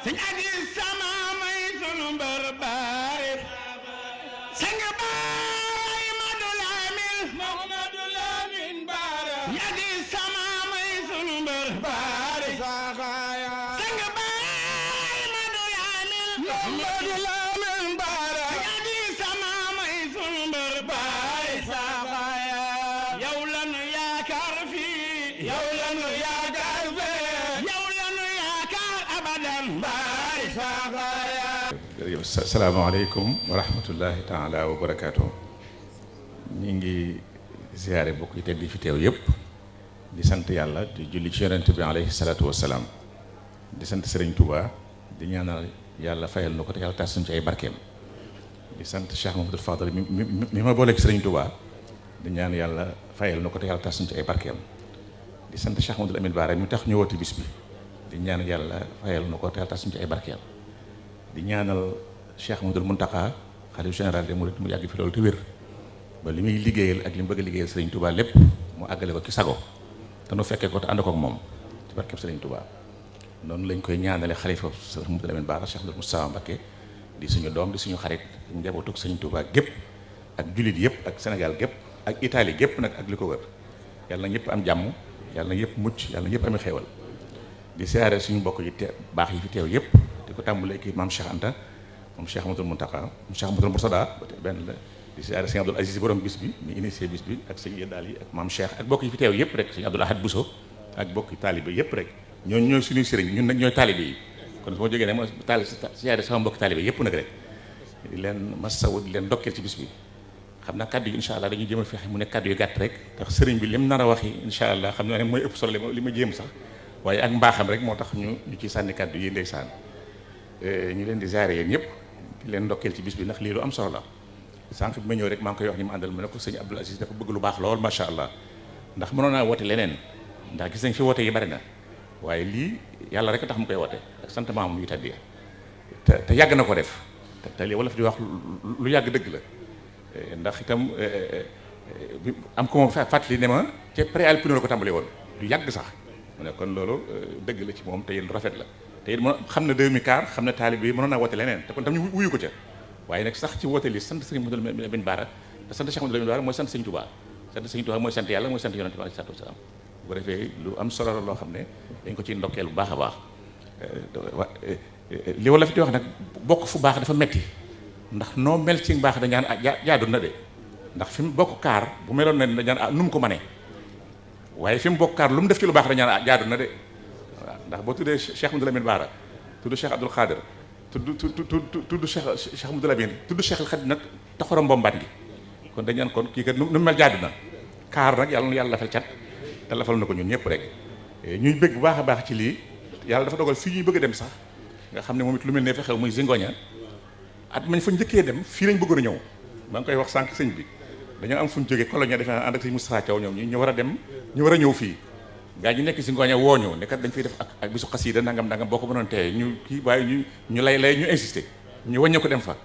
sëñ Adi sama may sunu mbër baay sang baay Madu Lamin Baara Adi sama may sunu mbër baay sang baay Madu Lamin Baara Adi sama may sunu mbër baay yow lanu yaakaar fii yow lanu yaakaar fee yow lanu yaakaar abadan baay jërëjëf salaamaaleykum wa rahmatullahi taala wa barakaatu. ñi ngi ziyaare bokk yi tedd fi teew yëpp di sant yàlla di julli ci yonent bi alayhi salaatu wassalaam di sant Serigne Touba di ñaanal yàlla fayal na ko te yàlla tas suñ ci ay barkeem di sant Cheikh Mamadou Fadal mi ma booleeg Serigne Touba di ñaan yàlla fayal na ko te yàlla tas suñ ci ay barkeem di sant Cheikh Mamadou Amine Bara mi tax ñu woote bis bi di ñaan yàlla fayal na ko te yàlla tas suñ ci ay barkeem di ñaanal Cheikh Mamadou Mountakha xalifa général des mourides mu yàgg fi loolu te wér ba li muy liggéeyal ak li mu bëgg a liggéeyal Serigne Touba lépp mu àggale ko ci sago te nu fekkee ko te ànd ko ak moom ci barkeb Serigne Touba noonu lañ koy ñaanale xalifa Cheikh Mamadou Lamine Bara Cheikh Moustapha Mbacké di suñu doom di suñu xarit njabootu Serigne Touba gépp ak jullit yëpp ak Sénégal gépp ak Italie gépp nag ak li ko wër yàlla na ñëpp am jàmm yàlla na ñëpp mucc yàlla na ñëpp ami xéewal di siyaare suñu mbokk yi baax yi fi teew yëpp di ko tàmbalee kii maam Cheikh Anta moom Cheikh Amadou Mountakha moom Cheikh Amadou Moursada ba tey benn la di siyaare sëñ Abdoul Aziz borom bis bi mi initié bis bi ak sëñ Yeddaal yi ak maam Cheikh ak bokk yi fi teew yëpp rek sëñ Abdoul Ahad Bousso ak bokki taalibe yëpp rek ñooñu ñooy suñuy sëriñ ñun nag ñooy taalibe yi kon su ma jógee ne ma siyaare sama mbokki taalibe yëpp nag rek di leen masawu di leen ndokkeel ci bis bi xam naa kaddu yi incha allah dañuy jéem a fexe mu ne kaddu yu gàtt rek ndax sëriñ bi lim nar a waxi incha allah xam naa ne mooy ëpp solo li ma jéem sax waaye ak mbaaxam rek moo tax ñu ciy sànni kaddu yi ndeysaan ñu leen di ziare yéen ñëpp di leen ndokkeel ci bis bi ndax lii lu am solo la sànq bi ma ñëw rek maa ngi koy wax ñi ma àndal mu ne ko sëñ Abdoul Aziz dafa bëgg lu baax lool macha allah ndax mënoon naa woote leneen ndax gis nañ fi woote yi bari na waaye lii yàlla rek tax mu koy woote ak sant maam yu tàddee te yàgg na ko def te lii wala fi di wax lu yàgg dëgg la ndax itam am ko moom fàttali ne ma ca préalpino la ko tàmbalee woon du yàgg sax mu ne kon loolu dëgg la ci moom te lu rafet la te it xam na 2004 xam na taalib bi mënoon naa woote leneen te kon tam ñu wuyu ko ca waaye nag sax ci woote li sant Serigne Mamadou Lamine Bara te sant Cheikh Mamadou Lamine Bara mooy sant Serigne Touba sant Serigne Touba mooy sant yàlla mooy sant yonent bi alayhi salaatu wasalaam bu ko defee lu am solo la loo xam ne dañ ko ciy ndokkeel bu baax a baax li wala fi di wax nag bokk fu baax dafa metti ndax noo mel ci baax dañaan jaadu na de ndax fi mu bokk kaar bu meloon ne dañaan nu mu ko mënee waaye fi mu bokk kaar lu mu def ci lu baax dañaan jaadu na de waaw ndax boo tuddee Cheikh Mamadou Lamine Bara tudd Cheikh Abdoul Khadir tudd Cheikh Mamadou Lamine tudd Cheikh al Khadim nag taxoram mbombaat gi kon dañaan kon kii kat nu mel jaadu na kaar nag yàlla na yàlla lafal cat te lafal na ko ñun ñëpp rek ñuy bëgg bu baax a baax ci lii yàlla dafa dogal fii ñuy bëgg a dem sax nga xam ne moom it lu mel ne fa xew muy Zingoña at mañ fa njëkkee dem fii lañ bëggoon a ñëw maa ngi koy wax sànq sëñ bi dañoo am fu ñu jógee colonia defe naa ànd ak sëñ Moustapha Thiaw ñoom ñu war a dem ñu war a ñëw fii gaa ñu nekk Zingoña woo ñëw ne kat dañ fiy def ak bisu xasida nangam boo ko mënoon teye ñu kii waaye ñu lay ñu insisté ñu wàññee ko dem fa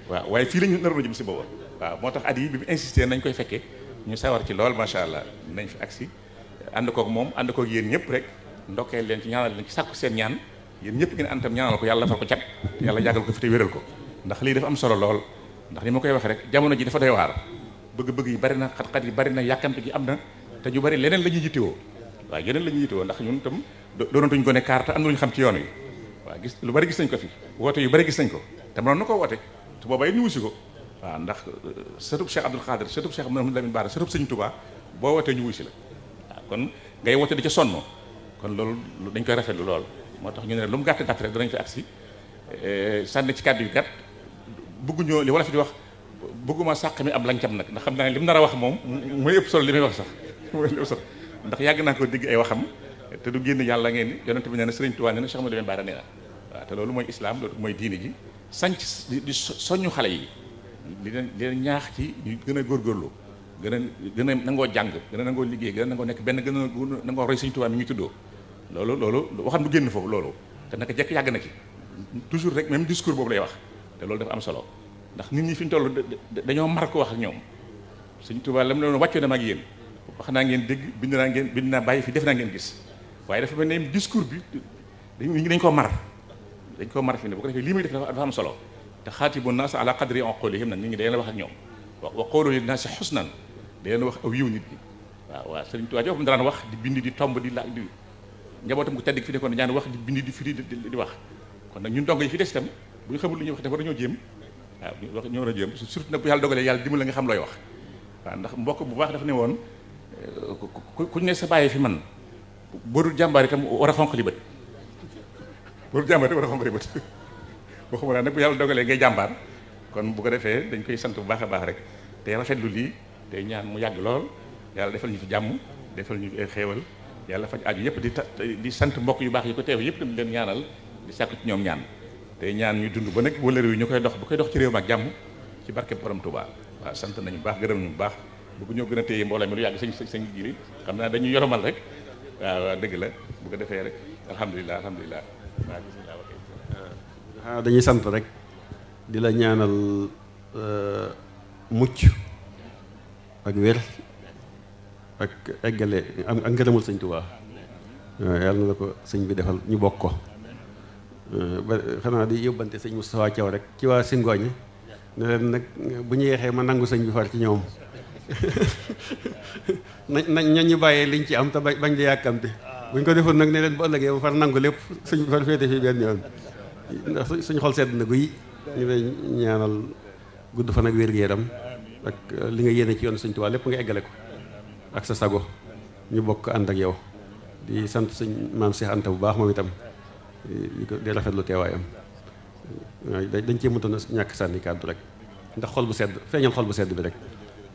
waaw waaye fii lañu naroon a jëm si booba waaw moo tax at yi bi mu insisté nañ koy fekkee ñu sawar ci lool macha allah nañ fi agsi ànd kook moom ànd kook yéen ñëpp rek ndokkeel leen ci ñaanal leen ci sàkku seen ñaan yéen ñëpp ngeen ànd tam ñaanal ko yàlla far ko cat yàlla yàggal ko fi te wéral ko ndax lii dafa am solo lool ndax ni ma koy waxee rek jamono ji dafa doy waar bëgg-bëgg yi bari na xat-xat yi bari na yàkkamte gi am na te ñu bari leneen la ñuy yittewoo waaw yeneen la ñuy yittewoo ndax ñun tam doonatuñ ko ne kaar te am na lu ñu xam ci yoon wi waaw gis lu bari gis nañ ko fi woote yu bari gis nañ ko te mënoon na koo woote te booba it ñu wusi ko waaw ndax sëtub Cheikh Abdoul Khadir sëtub Cheikh Mamadou Lamine Bara sëtub Sëñ Touba boo wootee ñu wusi la waaw kon ngay woote di ca sonn kon loolu dañ koy rafetlu lool moo tax ñu ne lu mu gàtt gàtt rek danañ fi agsi sànni ci kàddu yu gàtt bëgguñoo li wala fi di wax bëgguma sàq mi ab lancam nag ndax xam naa ne li mu nar a wax moom mooy ëpp solo li may wax sax mooy li ëpp solo ndax yàgg naa ko dégg ay waxam te du génn yàlla ngeen ni yonent bi nee na Sëriñ Tuubaa nee na Cheikh Mamadou Lamine Bara nee na waaw te loolu mooy islam loolu mooy diini ji sanc di soññu xale yi di leen ñaax ci ñu gën a góorgóorlu gën a nangoo jàng gën a nangoo liggéey gën a nangoo nekk benn gën a nangoo roy Sëriñ Tuubaa mi ngi tuddoo loolu waxam du génn foofu loolu te naka jekk yàgg na ci toujours rek même discours boobu lay wax te loolu dafa am solo ndax nit ñi fi ñu toll dañoo mar ko wax ak ñoom Sëriñ Tuubaa la mu ne wàccoo na ma ak yéen wax naa ngeen dégg bind naa bàyyi fi def naa ngeen gis waaye dafa mel ne discours bi dañ koo mar dañ koo marafine bu ko defee lii muy def dafa am solo te xaatibu naas ala qadri uqulihim nag nit ñi dañ wax ak ñoom wa qulu lin naasi husnan dañ wax aw yiw nit ñi waaw Sëriñ Tuubaa jox mu daan wax di bind di tomb di laaj di njabootam ku tedd fi nekkoon ñaan wax di bind di firi di wax kon nag ñun dong yi fi des itam bu ñu xamul lu ñuy wax dafa dañoo jéem waaw ñoo war a jéem surtout nag bu yàlla dogalee yàlla dimbali nga xam looy wax waaw ndax mbokk bu baax dafa ne woon ku ne sa bàyyi fi man boo dul jàmbaar itam war a xonq li bët boo dul jàmbaar itam war a xonq li bët waxuma naa nag bu yàlla dogalee ngay jàmbaar kon bu ko defee dañ koy sant bu baax a baax rek te rafetlu lii te ñaan mu yàgg lool yàlla defal ñu fi jàmm defal ñu fi ay xéewal yàlla faj aju yëpp di sant mbokk yu baax yi ko teew yëpp tam leen ñaanal di sàkku ci ñoom ñaan te ñaan ñu dund ba nag wëllëre yu ñu koy dox bu koy dox ci réew mi ak jàmm ci barke borom Touba waaw sant nañu baax gërëm ñu bu baax bu ñoo gën a téye mbooloo mi lu yàgg sañ jiri xam naa dañuy yoromal rek waaw dëgg la bu ko defee rek alhamdulilah waaw dañuy sant rek di la ñaanal mucc ak wér ak eggale ak ngërëmul sëñ Tuubaa waaw yàlla na la ko sëñ bi defal ñu bokk ko ba xanaa di yóbbante sëñ Moustapha Thiaw rek ci waa Singooñi ne leen nag bu ñu yeexee ma nangu sëñ bi far ci ñoom nañ ñu bàyyee liñ ci am te bañ di yàkkamte bu ñu ko defoon nag ne leen bu ëllëgee ma far nangu lépp sëñ bi far féete fii benn yoon ndax suñ xol sedd na guy ñu lay ñaanal gudd fan ak wér-gu-yaram ak li nga yéene ci yoon sëñ Tuubaa lépp nga eggale ko ak sa sago ñu bokk ànd ak yow di sant sëñ maam Cheikh Anta bu baax moom itam di rafetlu teewaayam dañ cee mëtoon a ñàkk sànni kàddu rek ndax xol bu sedd feeñal xol bu sedd bi rek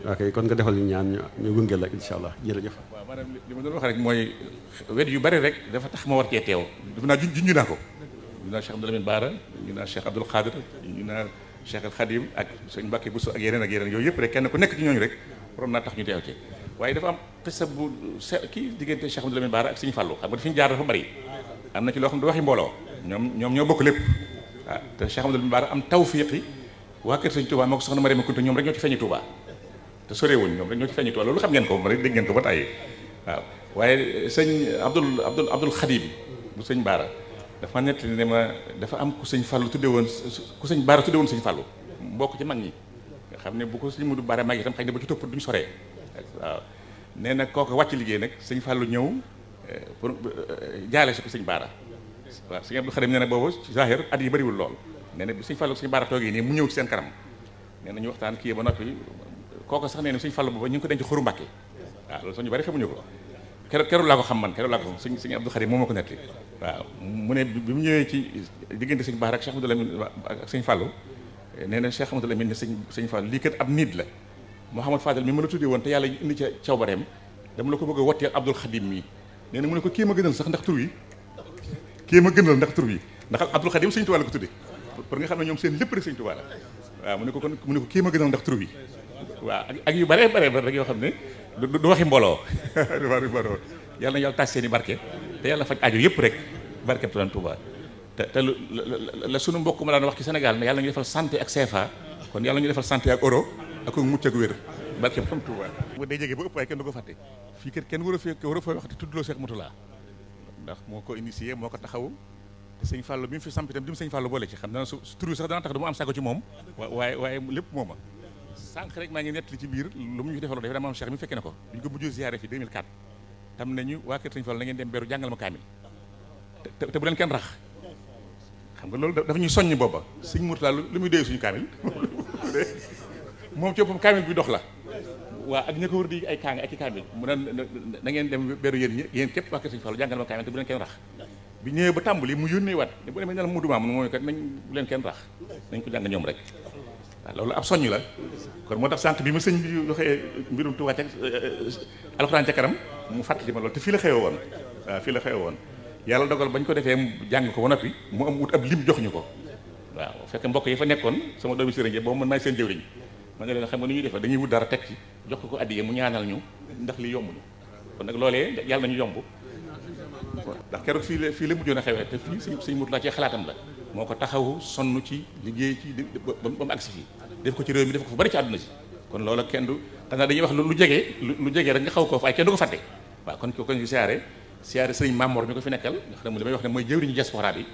ok kon nga defal ñu ñaan ñu gunge la incha allah jërëjëf. waaw maanaam li ma doon wax rek mooy wet yu bari rek dafa tax ma war cee teew dafa naa junj naa ko junj naa Cheikh Abdou Lamine Bara junj naa Cheikh Abdoul Khadir junj naa Cheikh Al Khadim ak sëñ Mbacke Bousso ak yeneen yooyu yëpp rek kenn ku nekk ci ñooñu rek waroon naa tax ñu teew ci waaye dafa am xisa bu kii diggante Cheikh Abdou Lamine Bara ak sëñ Fallou xam nga fi ñu jaar dafa bari am na ci loo xam ne du waxi mbooloo ñoom ñoo bokk lépp waaw te Cheikh Abdou Lamine Bara am tawfiqi waa kër sëñ Touba moo ko soxna Mariama Kunta ñoom rek ñoo ci feeñu Touba te sorewuñ ñoom rek ñoo ci feeñu Touba loolu xam ngeen ko ba rek dégg ngeen ko ba tàyyi waaw waaye sëñ Abdoul Khadim bu sëñ Bara dafa nettali ne ma dafa am ku sëñ Fallou tudde woon ku sëñ Bara tudde woon sëñ Fallou mbokk ci mag ñi nga xam ne bu ko sëñ Modou Bara mag itam xëy na ba ci topp duñ soree waaw nee na kooku wàcc liggéey nag sëñ Fallou ñëw pour jaale si ko sëñ Bara waaw sëñ Abdou Khadim nee na boobu ci zahir at yi bëriwul lool nee na bi sëñ Fallou sëñ Bara toogee nii mu ñëw ci seen kanam nee na ñu waxtaan kii ba noppi kooku sax nee na sëñ Fallou booba ñu ngi ko denc xuru Mbàkke waaw loolu sax ñu bari xamuñu ko keroog laa ko xam man keroog laa ko xam sëñ Abdou Khadim moo ma ko netti waaw mu ne bi mu ñëwee ci diggante sëñ Bara ak Cheikh Amadou Lamine ak sëñ Fallou nee na Cheikh Amadou Lamine ne sëñ Fallou lii kat ab niit la Mouhamed Fadel mi ma la tuddee woon te yàlla indi ca cawbareem dama la ko bëgg a wotteel Abdoul Khadim mii nee na mu ne ko kii ma gënal sax ndax tur wi kii ma gënal ndax tur wi ndax Abdoul Khadim sëñ Tuubaa la ko tuddee pour nga xam ne ñoom seen lépp rek sëñ Tuubaa la waaw mu ne ko kii ma gënal ndax tur wi waaw ak yu bare rek yoo xam ne du waxi mbooloo du waxi mbooloo yàlla na yàlla taas seen i barke te yàlla faj aajo yëpp rek barke Tuubaa Tuubaa te la sunu mbokk ma daan wax ci Sénégal ne yàlla ñu defal santé ak CFA kon yàlla ñu defal santé ak euro ak mucc ak wér barke Tuubaa bu day jege ba ëpp waaye kenn du ko fàtte fii kat kenn war a fa wax te tuddloo Cheikh Moutalla ndax moo ko initié moo ko taxaw te sëñ Fallou bi mu fi samp itam di mu sëñ Fallou boole ci xam naa su tur sax dana tax du mu am sago ci moom waaye lépp mooma sànq rek maa ngi nettali ci biir lu mu ñu defaloo dafa dama am Cheikh mi fekkee ne ko bi ñu ko mujjee ziyaare fi 2004 tam nañu waa kër sëñ Fallou na ngeen dem beru jàngal ma kaamil te bu leen kenn rax xam nga loolu dafa ñuy soññ booba sëñ Moutalla lu muy doyee suñu kaamil moom ci boppam kaamil bi dox la waaw ak ña ko wër di ay kaanga ak i kaamil mu ne na ngeen dem beru yéen képp waa kër sëñ Fallou jàngal ma kaamil te bu leen kenn rax bi ñëwee ba tàmbali mu yónnee waat ne bu demee ne la mu dumaa mun mooy kat nañ bu leen kenn rax nañ ko jàng ñoom rek waaw loolu ab soññ la kon moo tax sànq bi ma sëñ bi waxee mbirum Touba ca alxuraan ca kanam mu fàttali ma loolu te fii la xewe woon waaw fii la xewe woon yàlla dogal bañ ko defee jàng ko ba noppi mu am wut ab lim jox ñu ko waaw fekk mbokk yi fa nekkoon sama doomi sëriñ boobu man maay seen jëwriñ ma ne leen xam nga ni ñuy defee dañuy wut dara teg ci jox ko addiye mu ñaanal ñu ndax li yomb ñu kon nag loolee yàlla nañu yomb ndax keroog fii la mujjoon a xewee te fii sëñ Moutalla ci xalaatam la moo ko taxawu sonn ci liggéey ci ba mu agsi fii def ko ci réew mi def ko fu bari ci àdduna si kon loola kenn du xanaa dañuy wax lu jege rek nga xaw koo fa ay kenn du ko fàtte waaw kon siyaare sëriñ Mamor mi ko fi nekkal nga xam ne li may wax ne mooy jëwriñu diaspora bi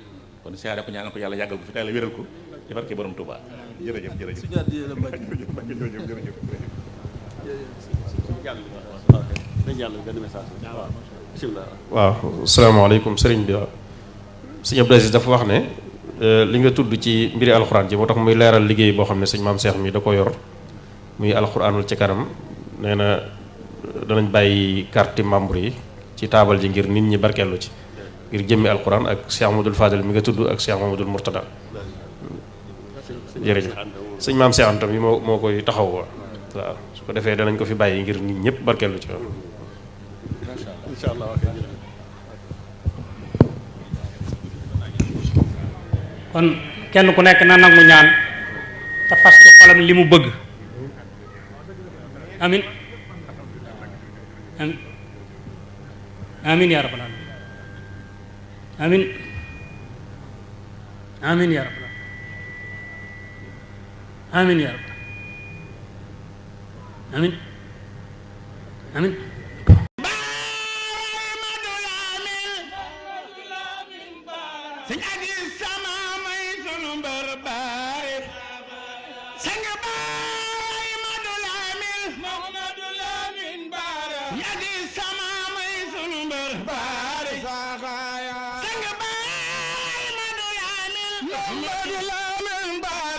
kon siyaare ko ñaanal ko yàlla yàggal ko fi tey la wéral ko ci barke borom Touba jërëjëf jërëjëf waaw asalaamaaleykum sëriñ bi waaw sëñ Abdou Aziz dafa wax ne li nga tudd ci mbiri alxuraan ji moo tax muy leeral liggéey boo xam ne sëñ maam Cheikh mi da ko yor muy alxuraanul ci kanam nee na danañ bàyyi carte membre yi ci taabal ji ngir nit ñi barkeelu ci ngir jëmmi alxuraan ak Cheikh Mamadou Fadel mi nga tudd ak Cheikh Mamadou Mourtada jërëjëf sëñ maam Cheikh Anta mi moo koy taxaw waaw su ko defee danañ ko fi bàyyi ngir nit ñëpp barkeelu ci incha allah. kon kenn ku nekk na nangu ñaan te fas ci xolam li mu bëgg amin amin amin yaa rabbal alamin amin amin yaa rabbal amin yaa rabbal amin amin sëñ Adi sama may sunu mbër baay sang baay Madu Lamin baara Adi sama may sunu mbër baay sang baay Madu Lamin baara